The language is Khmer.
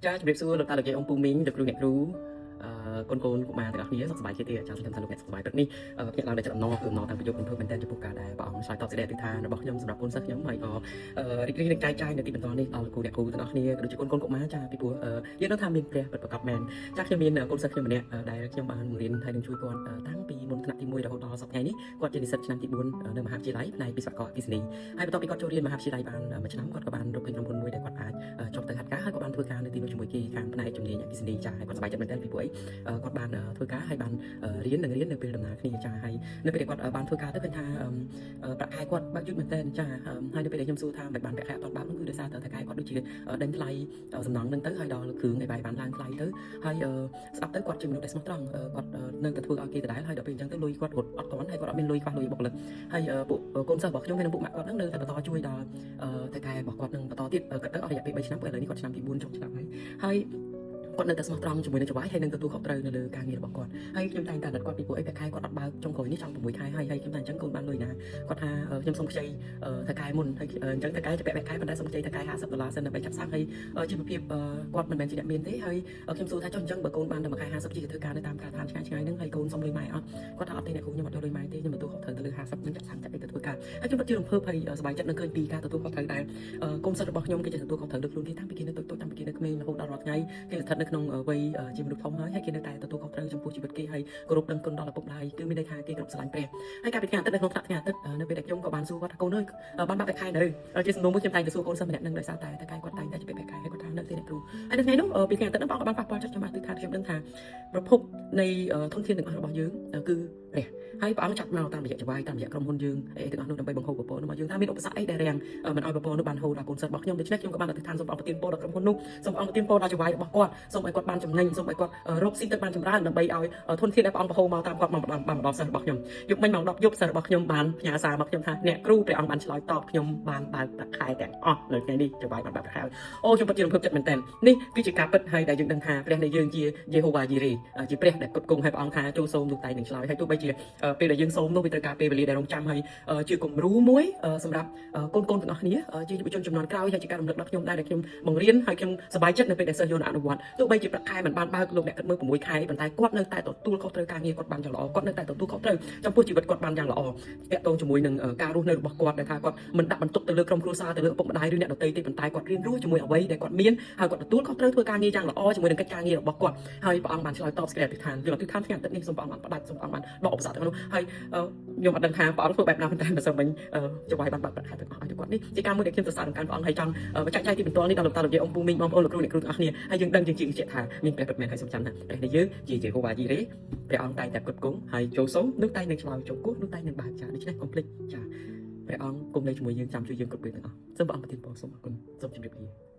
ចាជម្រាបសួរលោកតាលោកយាយអ៊ំពូមីងលោកគ្រូអ្នកគ្រូអឺកូនកូនកុមារទាំងអស់គ្នាសុខសប្បាយជាទេចាសង្ឃឹមថាលោកអ្នកសុខសប្បាយព្រឹកនេះភ្ញាក់ឡើងដោយចិត្តអំណរគឺអំណរតាំងពីយប់រំភើបមែនទែនចំពោះការដែលព្រះអង្គឆ្លើយតបសេចក្តីអធិដ្ឋានរបស់ខ្ញុំសម្រាប់កូនសិស្សខ្ញុំហើយក៏រីករាយនឹងចែកចាយនៅទីបន្តនេះដល់លោកគ្រូអ្នកគ្រូទាំងអស់គ្នាក៏ដូចជាកូនកូនកុមារចាពីព្រោះយើងដឹងថាមានព្រះពិតប្រាកដមែនចាខ្ញុំមានកូនសិស្សខ្ញុំម្នាក់ដែលខ្ញុំបានបង្រៀនហើយនឹងជួយគាត់តាំងពីមុនថ្នាក់ទី1រហូតដល់សប្តាហ៍ថ្ងៃនេះគាត់ជានិស្សិតឆ្នាំទី4នៅមហាវិទ្យាល័យផ្នែកវិស្វករអគ្គិសនីហើយបន្ទាប់ពីគាត់ចូលរៀនមហាវិទ្យាល័យបានមួយឆ្នាំគាត់ក៏បានរកឃើញក្រុមហ៊ុនមួយដែលគាត់អាចចុះទៅហាត់ការហើយក៏បានធ្វើការនៅទីនោះជាមួយគេខាងផ្នែកជំនាញអគ្គិសនីចាហើយគាត់សប្បាយចិត្តមែនទែនពីព្រោះអីគាត់បានធ្វើការហើយបានរៀននិងរៀននៅពេលដំណើរគ្នាចាហើយនៅពេលដែលគាត់បានធ្វើការទៅឃើញថាប្រាក់ខែគាត់បើកយឺតមែនទែនចាហើយនៅពេលដែលខ្ញុំសួរថាមិនបានប្រាក់ខែអត់បើកនោះគឺដោយសារតែថៅកែគាត់ដូចជាដេញថ្លៃសំណងនឹងទៅហើយដល់គ្រឿងឯបាយបានឡើងថ្លៃទៅហើយស្ដាប់ទៅគាត់ជាមនុស្សដែលស្មោះត្រង់គាត់នៅតែធ្វើឲ្យគេដដែលហើយដល់ពេលអញ្ចឹងទៅលុយគាត់រត់អត់ទាន់ហើយគាត់អត់មានលុយខ្វះលុយបុគ្គលិកហើយពួកកូនសិស្សរបស់ខ្ញុំហើយនិងពួកម៉ាក់គាត់នឹងនៅតែបន្តជួយដល់ថៅកែរបស់គាត់នឹងបន្តទៀតគាត់ទៅអស់រយៈពេល3ឆ្នាំព្រោះឥឡូវនេះគាត់ឆ្នាំទី4ចុងឆ្នាំហើយហើយគាត់នៅតែស្មោះត្រង់ជាមួយនឹងចៅហ្វាយហើយនឹងទទួលខុសត្រូវនៅលើការងាររបស់គាត់ហើយខ្ញុំតែងតែអាណិតគាត់ពីព្រោះអីប្រាក់ខែគាត់អត់បើកចុងក្រោយនេះចង់6ខែហើយហើយខ្ញុំតែអញ្ចឹងកូនបានលុយណាគាត់ថាខ្ញុំសុំខ្ចីថៅកែមុនហើយអញ្ចឹងថៅកែจะពាក់ប្រាក់ខែប៉ុន្តែសុំខ្ចីថៅកែ50ដុល្លារសិនដើម្បីចាប់សាំងហើយជីវភាពគាត់មិនមែនជាអ្នកមានទេហើយខ្ញុំសួរថាចុះអញ្ចឹងបើកូនបានតែមួយខែ50ជាធ្វើការនៅតាមការដ្ឋានឆ្ងាយឆ្ងាយហ្នឹងហើយកូនសុំលុយម៉ែអត់គាត់ថាអត់ទេអ្នកគ្រូខ្ញុំអត់យកលុយម៉ែទេខ្ញុំទទួលខុសត្រូវទៅលើ50នឹងចាក់សាំងចាក់អីទៅធ្វើការហើយខ្ញុំពិតជារំភើបហើយសប្បាយចិត្តនឹងឃើញពីការទទួលខុសត្រូវដែលកូនសិស្សរបស់ខ្ញុំគេចេះទទួលខុសត្រូវលើខ្លួនគេតាំងពីគេនៅតូចៗតាំងពីគេនៅក្មេងរហូតដល់រាល់ថ្ងៃគេស្ថិតនៅក្នុងវ័យជាមនុស្សធំហើយហើយគេនៅតែទទួលខុសត្រូវចំពោះជីវិតគេហើយគោរពដឹងគុណដល់ឪពុកម្ដាយគឺមានន័យថាគេគោរពស្រឡាញ់ព្រះហើយកាលពីថ្ងៃអាទិត្យនៅក្នុងថ្នាក់ថ្ងៃអាទិត្យនៅពេលដែលខ្ញុំក៏បានសួរគាត់ថាកូនអើយបានបាក់ប្រាក់ខែនៅជាសំណួរមួយខ្ញុំតែងតែសួរកូនសិស្សម្នាក់នឹងដោយសារតែតកែគាត់តែងតែជាប្រាក់ខែហើយគាត់ថានៅទេអ្នកគ្រូហើយនៅថ្ងៃនោះពីថ្ងៃអាទិត្យនោះបងក៏បានប៉ះពាល់ចិត្តខ្ញុំអធិដ្ឋានខ្ញុំដឹងថាប្រភពនៃធនធានទាំងអស់របស់យើងគឺព្រះហើយព្រះអង្គចាត់មកតាមរយៈចៅហ្វាយតាមរយៈក្រុមហ៊ុនយើងអីទាំងអស់នោះដើម្បីបង្ហូរពពកនោះមកយើងថាមានឧបសគ្គអីដែលរាំងមិនឲ្យពពកនោះបានហូរដល់កូនសិស្សរបស់ខ្ញុំដូច្នេះខ្ញុំក៏បានអធិដ្ឋានសូមព្រះអង្គប្រទានពរដល់ក្រុមហ៊ុននោះសូមព្រះអង្គប្រទានពរដល់ចៅហ្វាយរបស់គាត់សូមឲ្យគាត់បានចំណេញសូមឲ្យគាត់រកស៊ីទឹកបានចម្រើនដើម្បីឲ្យធនធានដែលព្រះអង្គបង្ហូរមកតាមគាត់មកបានមកដល់សិស្សរបស់ខ្ញុំយប់មិញម៉ោង10យប់សិស្សរបស់ខ្ញុំបានផ្ញើសារមកខ្ញុំថាអ្នកគ្រូព្រះអង្គបានឆ្លើយតបខ្ញុំបានបើកប្រាក់ខែទាំងអស់នៅថ្ងៃនេះចៅហ្វាយបានបើកប្រាក់ខែអូខ្ញុំពិតជារំភើបចិត្តមែនទែននេះគឺជាការពិតហើយដែលយើងដឹងថាព្រះនៃយើងជាយេហូវ៉ាយីរ៉េជាព្រះដែលផ្គត់ផ្គង់ឲ្យព្រះអង្គថាចូលសូមនោះតែនឹងឆ្លើយហើយទោះបីជាពេលដែលយើងសូមនោះវាត្រូវការពេលវេលាដែលរងចាំហើយជាគំរូមួយសម្រាប់កូនកូនទាំងអស់គ្នាជាយុវជនជំនាន់ក្រោយហើយជាការរំលឹកដល់ខ្ញុំដែរដែលខ្ញុំបង្រៀនហើយខ្ញុំសប្បាយចិត្តនៅពេលដែលសិស្សយកអនុវត្តទោះបីជាប្រាក់ខែមិនបានបើកលោកអ្នកគិតមើល6ខែប៉ុន្តែគាត់នៅតែទទួលខុសត្រូវការងារគាត់បានយ៉ាងល្អគាត់នៅតែទទួលខុសត្រូវចំពោះជីវិតគាត់បានយ៉ាងល្អតាក់ទងជាមួយនឹងការរស់នៅរបស់គាត់ដែលថាគាត់មិនដាក់បន្ទុកទៅលើក្រុមគ្រួសារទៅលើឪពុកម្ដាយឬអ្នកដទៃទេប៉ុន្តែគាត់រៀនរស់ជាមួយអ្វីដែលគាត់មានហើយគាត់ទទួលខុសត្រូវធ្វើការងារយ៉ាងល្អជាមួយនឹងកិច្ចការងាររបស់គាត់ហើយព្រះអង្គបានឆ្លើយតបសេចក្តីអធិដ្ឋានយើងអធិដ្ឋានថ្ងៃអាទិត្យនេះសូមព្រះអង្គបានផ្ដាច់សូមព្រះអង្គបានដកឧបសគ្គទាំងនោះហើយខ្ញុំអត់ដឹងថាព្រះអង្គធ្វើបែបណាប៉ុន្តែមិនសូវវិញចៅហ្វាយបានបើកប្រាក់ខែទាំងអស់ឲ្យទៅគាត់នេះជាការមួយដែលខ្ញុំសរសើរដល់ព្រះអង្គហើយចង់ចែកចាយទីបន្ទាល់នេះដល់លោកតាលោកយាយអ៊ំពូមីងបងប្អូនលោកគ្រូអ្នកគ្រូទាំងអស់គ្នាហើយយើងដឹងយើងជឿជាក់ថាមានព្រះពិតមែនហើយសូមចាំថាព្រះនៃយើងជាយេហូវ៉ាយីរ៉េព្រះអង្គតែងតែផ្គត់ផ្គង់ហើយចូលសូមនោះតែងនឹងឆ្លើយចូលគោះនោះតែងនឹងបើកចាដូច្នេះកុំភ្លេចចាព្រះអង្គគង់នៅជាមួយយើងចាំជួយយើងគ្រប់ពេលទាំងអស់សូមព្រះអង្គប្រទានពរសូមអរគុណសូមជម្រាបលា។